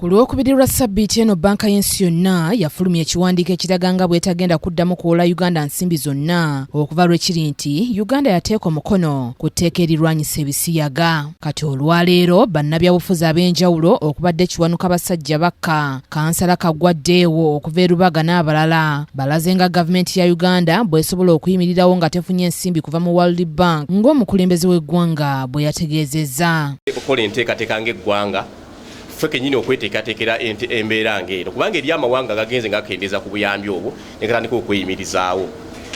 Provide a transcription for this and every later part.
Ku Lwokubiri lwa ssabbiiti eno, bbanka y'ensi yonna yafulumya ekiwandiiko ekiraga nga bw'etagenda kuddamu kuwola Uganda nsimbi zonna okuva lwe kiri nti Uganda yateeka omukono ku tteeka erirwanyisa ebisiyaga. Kati olwaleero bannabyabufuzi ab'enjawulo okubadde Kiwanuka Basajja Bakka, Kansala Kaggwa Ddeewo okuva e Lubaga n'abalala balaze nga gavumenti ya Uganda bw'esobola okuyimirirawo nga tefunye nsimbi kuva mu World Bank ng'omukulembeze w'eggwanga bwe yategeezezza. Okukola enteekateeka ng'eggwanga ffe kennyini okweteekateekera embeera ng'eno, kubanga eri amawanga gagenze nga gakendeeza ku buyambi obwo ne gatandika okweyimirizaawo,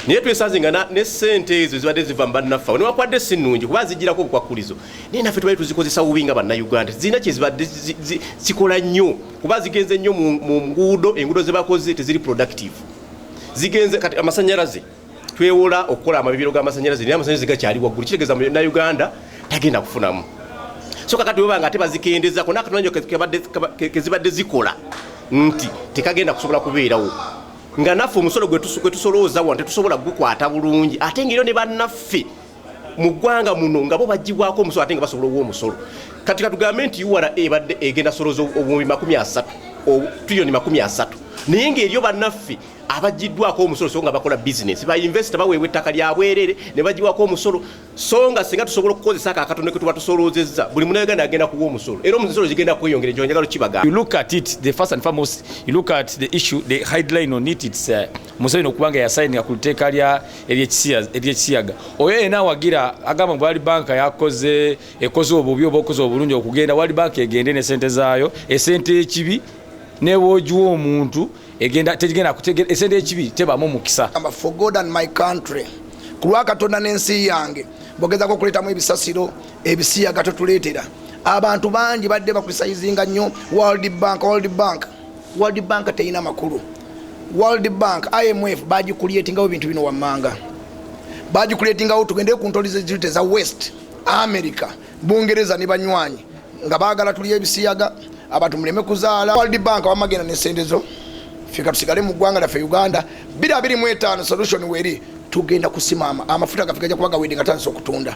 naye twesanze nga ne ssente ezo zibadde ziva mu bannaffe awo, newakubadde si nnungi kuba zigirako obukwakkulizo, naye naffe tubadde tuzikozesa bubi nga Bannayuganda. Zirina kyezibadde zikola nnyo kuba zigenze nnyo mu nguudo. Enguudo ze bakoze teziri productive. Zigenze kati amasanyalaze, twewola okukola amabibiro g'amasanyalaze, naye amasanyalaze gakyali waggulu, kitegeeza Munnayuganda tagenda kufunamu. So kakati webanga ate bazikendezako nakatono kezibadde zikola nti tekagenda kusobola kubeerawo, nga naffe omusolo gwe tusolooza wano tetusobola gukwata bulungi, ate ng'ero ne bannaffe mu ggwanga muno nga bo bagibwako omusolo ate nga basobola owa omusolo. Kati katugambe nti URA ebadde egenda solooza obuwumbi 30, triliyoni 30, naye ng'eriyo bannaffe abagiddwako omusolo, so nga bakola bizinesi, ba investor baweebwa ettaka lya bwerere ne bagibwako omusolo. So nga singa tusobola okukozesa ako akatono ke tuba tusoloozezza, buli Munnayuganda agenda kuwa omusolo era omusolo gigenda kweyongera. Ekyo njagala kibagamba. You look at it, the first and foremost, you look at the issue, the headline on it, it's Museveni okubanga yasayininga ku tteeka lya eryekisiyaga. Oyo yenna awagira agamba ngu World Bank yakoze, ekoze obubi oba okoze obulungi, okugenda World Bank egende ne sente zaayo. Esente ekibi nebwogiwa omuntu egenda tegenda. Esente ekibi tebamu mukisa. For God and my country, ku lwa Katonda n'ensi yange, bwogezako okuleetamu ebisasiro, ebisiyaga, totuleetera. Abantu bangi badde bacriticinga nnyo World Bank. World Bank, World Bank teyina makulu. World Bank, IMF bagicreatingawo ebintu bino wammanga, bagicreatingawo tugende ku ntoli zezirite za West, America, Bungereza ne banywanyi, nga baagala tulya ebisiyaga, abantu muleme kuzaala. World Bank wamagenda nesente zo, fika tusigale mu ggwanga lyaffe Uganda. 225 solution weri tugenda kusimama, amafuta gaffe gajja kuba gawedde nga tandisa okutunda,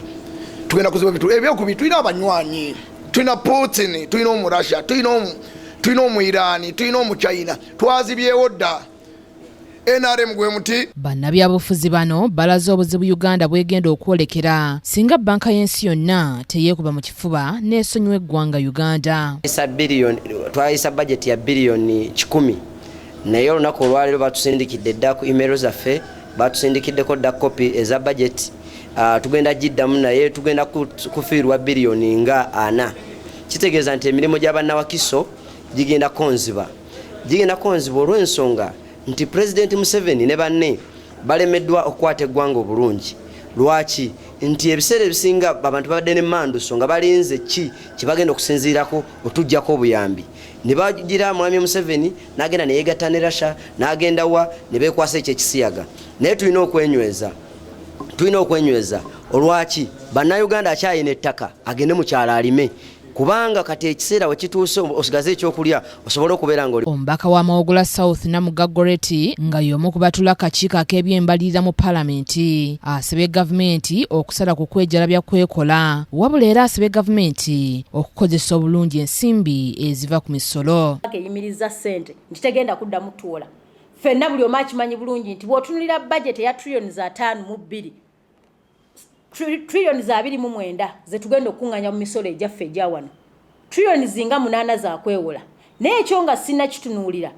tugenda kuziba bitu ebyokubiri. Tulina abanywanyi, tulina Putin, tulina Omurussia, tulina Omuirani, tulina Omuchina. Twazibyewo dda. NRM gwe muti. Bannabyabufuzi bano balaze obuzibu Uganda bwegenda okwolekera singa bbanka y'ensi yonna teyeekuba mu kifuba n'esonyiwa eggwanga Uganda. Twayisa bajeti ya biliyoni 100, naye olunaku olwaleero batusindikidde dda ku email zaffe, batusindikiddeko dda kopi eza bajeti. Tugenda giddamu, naye tugenda kufiirwa biliyoni nga 40. Kitegeeza nti emirimu gy'abannawakiso gigenda konziba, gigenda konziba olw'ensonga nti Pulezidenti Museveni ne banne balemeddwa okukwata eggwanga obulungi. Lwaki? Nti ebiseera ebisinga abantu babadde ne manduso nga balinze ki kyebagenda okusinziirako otugjako obuyambi, ne bagira mwami Museveni n'agenda neyegatta ne Russia, n'agenda wa ne beekwasa ekyo ekisiyaga. Naye tulina okwenyweza, tulina okwenyweza. Olwaki? Bannayuganda akyayina ettaka agende mu kyalo alime, kubanga kati ekiseera we kituuse osigaze ekyokulya osobole okubeera nga oli. Omubaka wa Mawogola South, Namugga Goreti, nga y'omu ku batula akakiiko ak'ebyembalirira mu Paalamenti, asabye gavumenti okusala ku kwejalabya kwekola, wabula era asabye gavumenti okukozesa obulungi ensimbi eziva ku misolo. Eyimiriza ssente nti tegenda kuddamu tuwola. Ffenna buli omu akimanyi bulungi nti bw'otunulira bajeti eya trillions 52, trillions 29 zetugenda okukuŋŋanya mu misolo egyaffe egya wano, trillions nga 8 zakwewola. Naye ekyo nga sinnakitunuulira,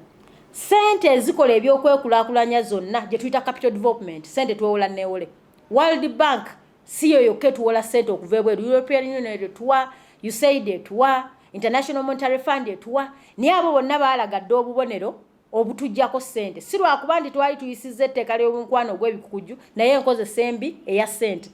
sente ezikola ebyokwekulaakulanya zonna gye tuyita capital development, sente twewola neewole. World Bank si yo yokka etuwola sente okuva ebweru. European Union etuwa, USAID etuwa, International Monetary Fund etuwa, naye abo bonna baalagadde obubonero obutujjako ssente. Si lwakuba nti twali tuyisizza etteeka ly'omukwano ogw'ebikukujju, naye enkozesa embi eya ssente.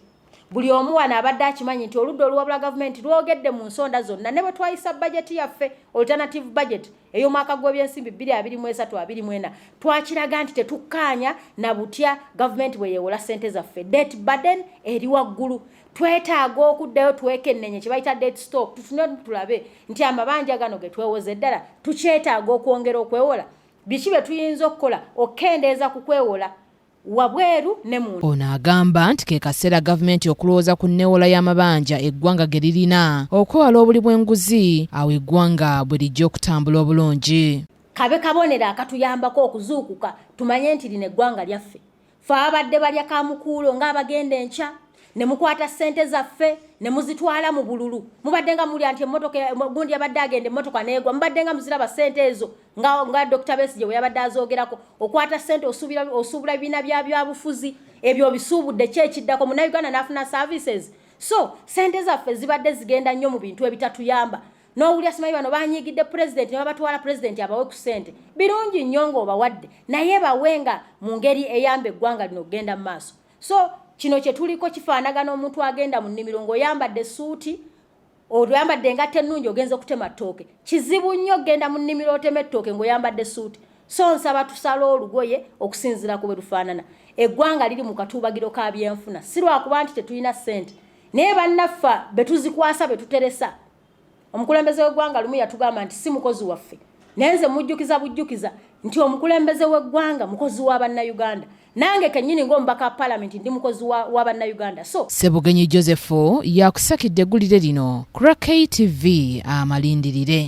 Buli omu wano abadde akimanyi nti oludda oluwabula gavumenti lwogedde mu nsonda zonna, ne bwe twayisa bajeti yaffe, alternative budget ey'omwaka gw'ebyensimbi 2023 24, twakiraga nti tetukkaanya na butya gavumenti bwe yeewola ssente zaffe. Debt burden eri waggulu. Twetaaga okuddayo twekennenye kye bayita debt stock, tutune tulabe nti amabanja gano ge twewoza eddala tukyetaaga okwongera okwewola, biki bye tuyinza okukola okukendeeza ku kwewola. Wabweru ne munda. Ono agamba nti ke kaseera gavumenti okulowooza ku nneewola y'amabanja eggwanga ge lirina okwewala obuli bw'enguzi, awo eggwanga bwe lijja okutambula obulungi. Kabe kabonero akatuyambako okuzuukuka tumanye nti lino eggwanga lyaffe. Ffe ababadde balya kamukuulo ng'abagenda enkya ne mukwata ssente zaffe ne muzitwala mu bululu, mubadde nga mulya nti emmotoka gundi yabadde agenda emmotoka n'egwa, mubadde nga muziraba ssente ezo nga Dr. Besigye bwe yabadde azoogerako. Okwata ssente osuubula bibiina bya byabufuzi, ebyo obisuubudde, ki ekiddako? Munnayuganda n'afuna services. So ssente zaffe zibadde zigenda nnyo mu bintu ebitatuyamba. N'owulira simanyi bano banyiigidde pulezidenti ne babatwala pulezidenti abawe ku ssente. Birungi nnyo ng'obawadde, naye bawe nga mu ngeri eyamba eggwanga lino okugenda mu maaso. So kino kye tuliko kifaanagana omuntu agenda mu nnimiro ng'oyambadde essuuti, oyambadde engatto ennungi, ogenze okutema ttooke. Kizibu nnyo okugenda mu nnimiro otema ettooke ng'oyambadde essuuti. So nsaba tusale olugoye okusinziira ku bwe lufaanana. Eggwanga liri mu katuubagiro ka byenfuna, si lwakuba nti tetulina ssente, naye bannaffe be tuzikwasa be tuteresa. Omukulembeze w'eggwanga lumu yatugamba nti si mukozi waffe, naye nze mujjukiza bujjukiza nti omukulembeze w'eggwanga mukozi wa bannayuganda. Nange kennyini ng'omubaka wa palamenti ndi mukozi wa bannayuganda. So Ssebugenyi Joseph yakusakidde eggulire lino ku lwa KTV amalindirire.